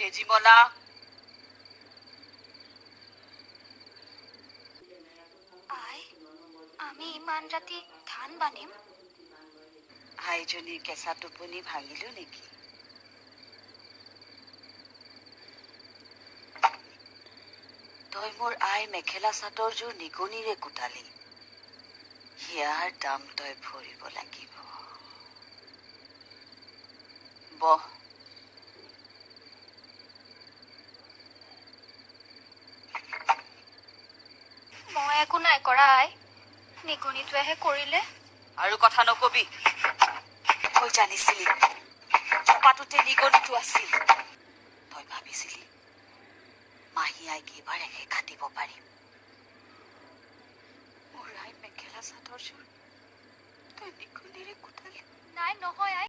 তেজীমলা, আই, আমি ইমান ৰাতি ধান বান্ধিম? আইজনীৰ কেঁচা টোপনি ভাঙিলো নেকি? তই মোৰ আই মেখেলা চাদৰযোৰ নিগনিৰে কোটালি, ইয়াৰ দাম তই ভৰিব লাগিব। বহ। মই একো নাই কৰা আই, নিগনিটোৱেহে কৰিলে। আৰু কথা নকবি। তই জানিছিলি থোপাটোতে নিগনিটো আছিল। তই ভাবিছিলি মাহী আইক এইবাৰ এসেকা দিব পাৰিম। মোৰ আই মেখেলা চাদৰযোৰ তই নিগনিৰে কোটালি। নাই, নহয় আই।